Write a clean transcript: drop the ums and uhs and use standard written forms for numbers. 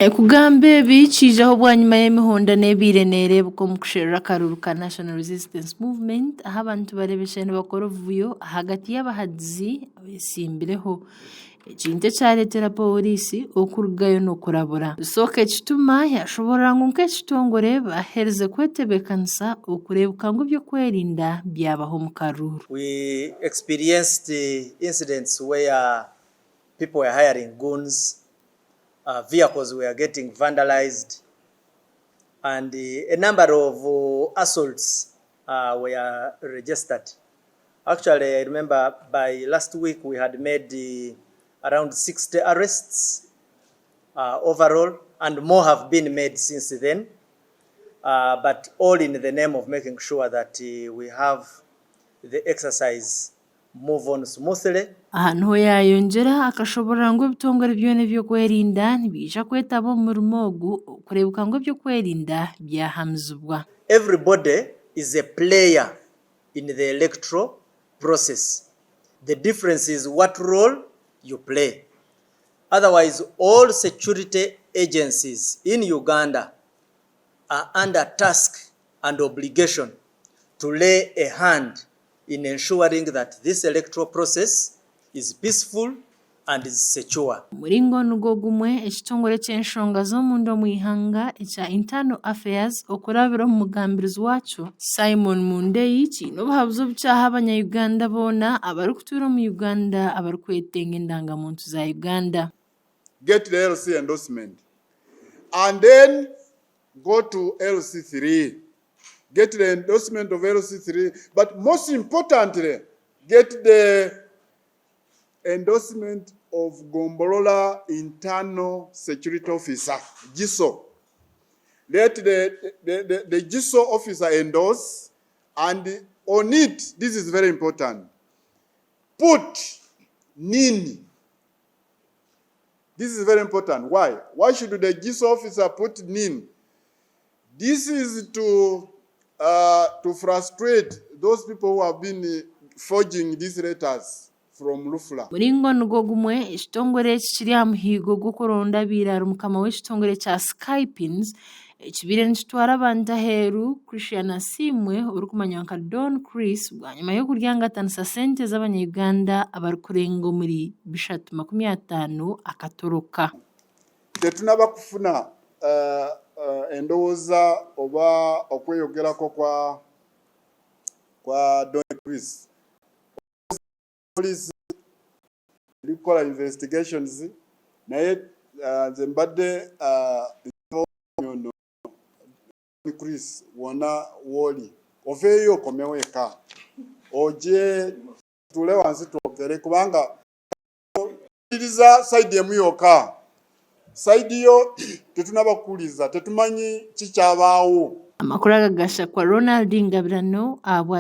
Ekugamba ebi kiijaho bwanyima y'emihondano ebaire neereebeka omu kusherura akaruuru ka National Resistance Movement ahu abantu bareebekire nibakora obuvuyo ahagati y'abahagizi abeetsimbireho ekintu ekyareetera pooriisi okurugayo n'okurabura. Rusooke Kituma yashoboorora ngu nk'ekitongore baherize kwetebeekanisa okureebeka ngu eby'okwerinda byabaho omu karuuru. We experienced incidents where people were hiring goons vehicles were getting vandalised and a number of assaults were registered. Actually I remember by last week we had made around 60 arrests overall and more have been made since then but all in the name of making sure that we have the exercise move on smoothly. Aha niho yaayongyera akashoboorora ngu ebitongore byona eby'okwerinda nibiija kwetaba omu murimo ogu okureebeka ngu eby'okwerinda byahamizibwa. Everybody is a player in the electoral process, the difference is what role you play. Otherwise all security agencies in Uganda are under task and obligation to lay a hand in ensuring that this electoral process is peaceful and is secure. Omuringo nigwo gumwe, ekitongore ky'enshonga z'omunda omu ihanga ekya Internal Affairs okurabira omu mugambirizi waakyo, Simon Mundeyi kiine obuhabuzi obu kyaha abanya-Uganda boona abarikutuura omu Uganda abarikwetenga endanga-muntu za Uganda. Get the LC endorsement and then go to LC3. Get the endorsement of LC3, but most importantly, get the endorsement of Gombolola Internal Security Officer, GISO. Let the GISO officer endorse, and on it, this is very important, put NIN. This is very important. Why? Why should the GISO officer put NIN? This is to frustrate those people who have been forging these letters from Lufula. Omuringo nigwo gumwe, ekitongore eki kiri aha muhiigo gw'okuronda abaire ari mukama w'ekitongore kya Skypins ekibaire nikitwara abantu aheeru, Christian Asiimwe orikumanywa nka Don Chris bwanyima y'okuryangatanisa sente z'abanya-Uganda abarikurenga omuri 350 akatoroka. Tetunaba kufuna endowooza oba okweyogerako kwa kwa Don Chris. Poliisi erikukora investigations naye nze mbadde ono Don Chris wona wooli oveeyo okomewo eka ogye tutuule wansi twogere kubanga iriza side emu yokka side yo tetunaba kukuwuliriza tetumanyi kikyabaawo. Amakuru aga gashakwa Ronald Ngabirano ahabwa.